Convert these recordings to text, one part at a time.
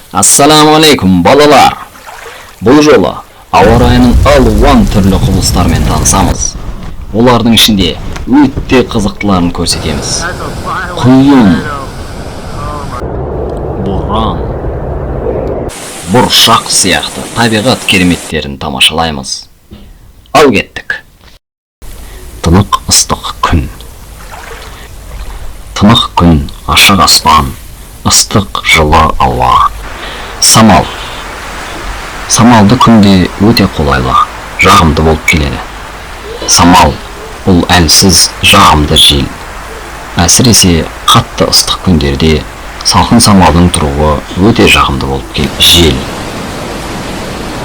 Ассалаумағалейкум, балалар! Бұл жолы ауа райының алуан түрлі құбылыстарымен танысамыз. Олардың ішінде өте қызықтыларын көрсетеміз. Құйын, боран, бұршақ сияқты табиғат кереметтерін тамашалаймыз. Ал кеттік. Тынық ыстық күн. Тынық күн, ашық аспан, ыстық жылы ауа. Самал. Самалды күнде өте қолайлы, жағымды болып келеді. Самал бұл әлсіз, жағымды жел. Әсіресе қатты ыстық күндерде салқын самалдың тұруы өте жағымды болып келеді. Жел.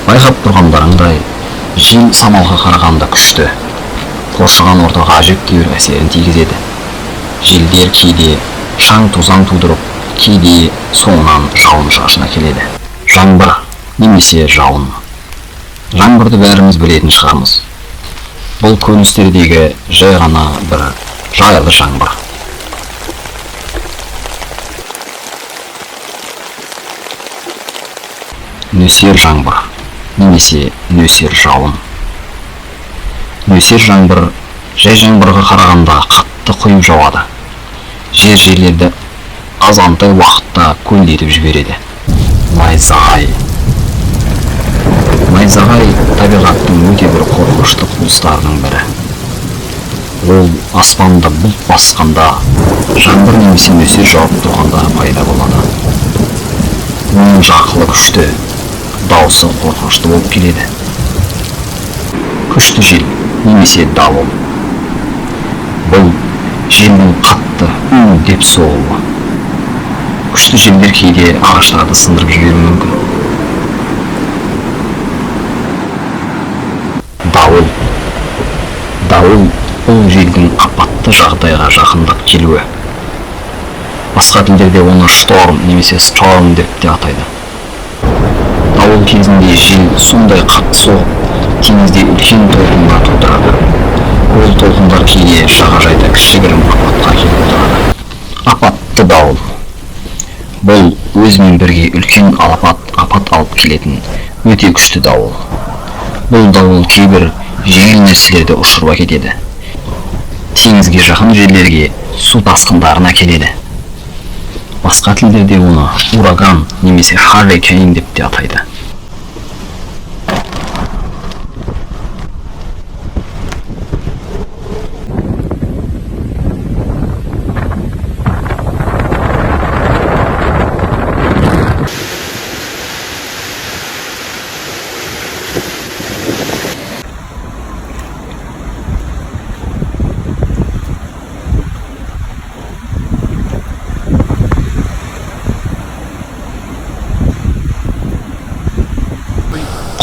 Байқап тұрғандарыңдай, жел самалға қарағанда күшті. Қоршаған ортаға әжептәуір әсерін тигізеді. Желдер кейде шаң тозаң тудырып, кейде соңынан жауын шашын әкеледі. Жаңбыр немесе жауын. Жаңбырды бәріміз білетін шығармыз. Бұл көріністердегі жай ғана бір жайлы жаңбыр. Нөсер жаңбыр немесе нөсер жауын. Нөсер жаңбыр жай жаңбырға қарағанда қатты құйып жауады. Жер жерлерді азғантай уақытта көлдетіп жібереді. Найзағай. Найзағай табиғаттың өте бір қорқынышты құбылыстарының бірі. Ол аспанда бұлт басқанда, жаңбыр немесе нөсер жауып тұрғанда пайда болады. Оның жарқылы күшті, дауысы қорқынышты болып келеді. Күшті жел немесе дауыл. Бұл желдің қатты уілдеп соғуы. Күшті желдер кейде ағаштарды сындырып жіберуі мүмкін. Дауыл. Дауыл бұл желдің апатты жағдайға жақындап келуі. Басқа тілдерде оны шторм немесе storm деп те атайды. Дауыл кезінде жел сондай қатты соғып, теңізде үлкен толқындар тудырады. Ол толқындар кейде жағажайда кішігірім апатқа әкеліп отырады. Апатты дауыл. Бұл өзімен бірге үлкен алапат апат алып келетін өте күшті дауыл. Бұл дауыл кейбір жеңіл нәрселерді ұшырып әкетеді. Теңізге жақын жерлерге су тасқындарын әкеледі. Басқа тілдерде оны ураган немесе hurricane деп те атайды.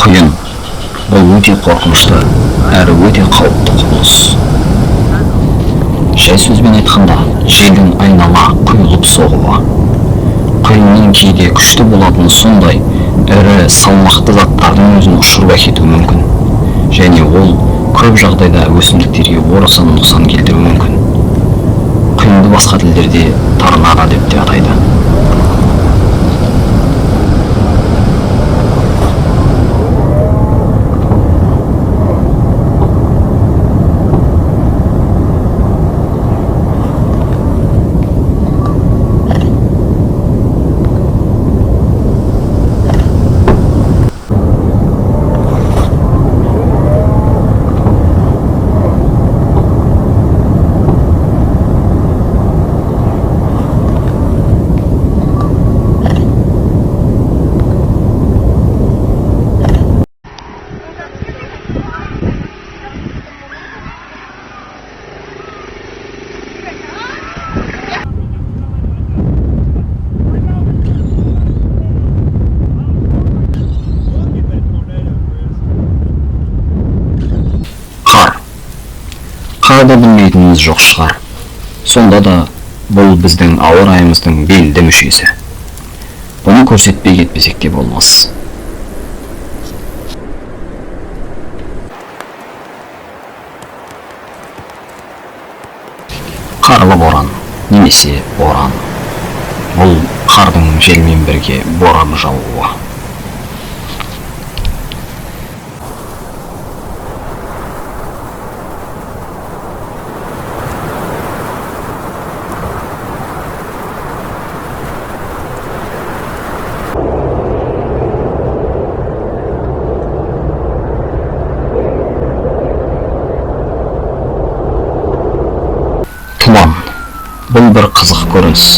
Құйын. Бұл өте қорқынышты, әрі өте қауіпті құбылыс. Жай сөзбен айтқанда, желдің айнала құйылып соғуы. Құйынның кейде күшті болатыны сондай, ірі салмақты заттардың өзін ұшырып әкетуі мүмкін. Және ол көп жағдайда өсімдіктерге орасан нұқсан келтіруі мүмкін. Құйынды басқа тілдерде торнадо деп те атайды. Қар. Қарды білмейтініміз жоқ шығар. Сонда да бұл біздің ауа райымыздың белді мүшесі. Бұны көрсетпей кетпесек те болмас. Қарлы боран немесе боран. Бұл қардың желмен бірге боран жаууы. Тұман. Бұл бір қызық көрініс.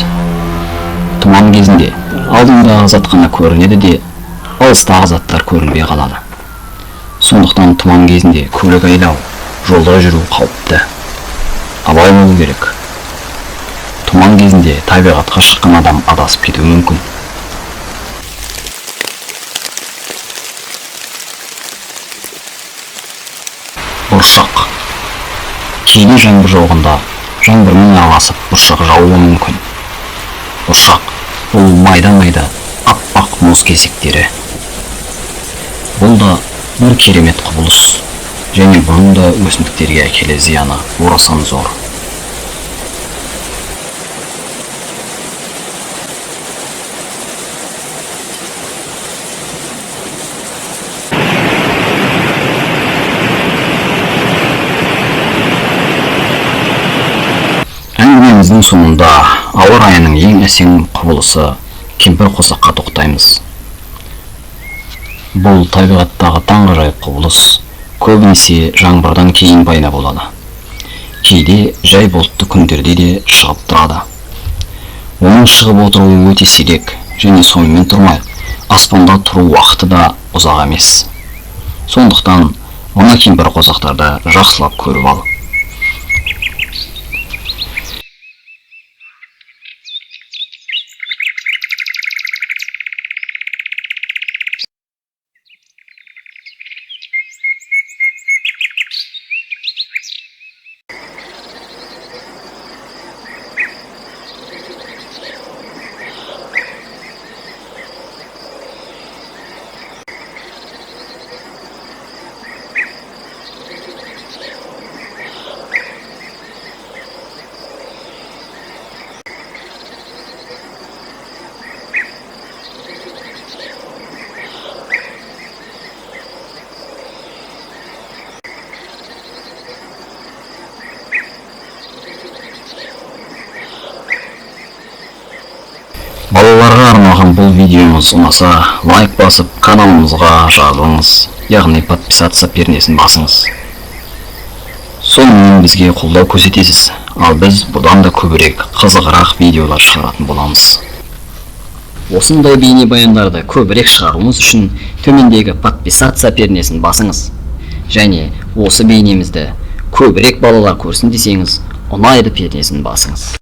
Тұман кезінде алдыңдағы зат қана көрінеді де, алыстағы заттар көрінбей қалады. Сондықтан тұман кезінде көлік айдау, жолда жүру қауіпті. Абай болу керек. Тұман кезінде табиғатқа шыққан адам адасып кетуі мүмкін. Бұршақ. Кейде жаңбыр жауғанда жаңбырмен араласып бұршақ жаууы мүмкін. Бұршақ бұл майда-майда аппақ мұз кесектері. Бұл да бір керемет құбылыс және бұның да өсімдіктерге әкелер зияны орасан зор. Әңгімеміздің соңында ауа райының ең әсем құбылысы кемпір қосаққа тоқтаймыз. Бұл табиғаттағы таңғажайып құбылыс көбінесе жаңбырдан кейін пайда болады. Кейде жай бұлтты күндерде де шығып тұрады. Оның шығып отыруы өте сирек және сонымен тұрмай, аспанда тұру уақыты да ұзақ емес. Сондықтан мына кемпір қосақтарды жақсылап көріп ал. Балаларға арналған бұл видеомыз ұнаса, лайк басып, каналымызға жазылыңыз, яғни подписаться пернесін басыңыз. Сонымен бізге қолдау көрсетесіз, ал біз бұдан да көбірек, қызығырақ видеолар шығаратын боламыз. Осындай бейнебаяндарды көбірек шығаруымыз үшін төмендегі подписаться пернесін басыңыз. Және осы бейнемізді көбірек балалар көрсін десеңіз, ұнайды пернесін басыңыз.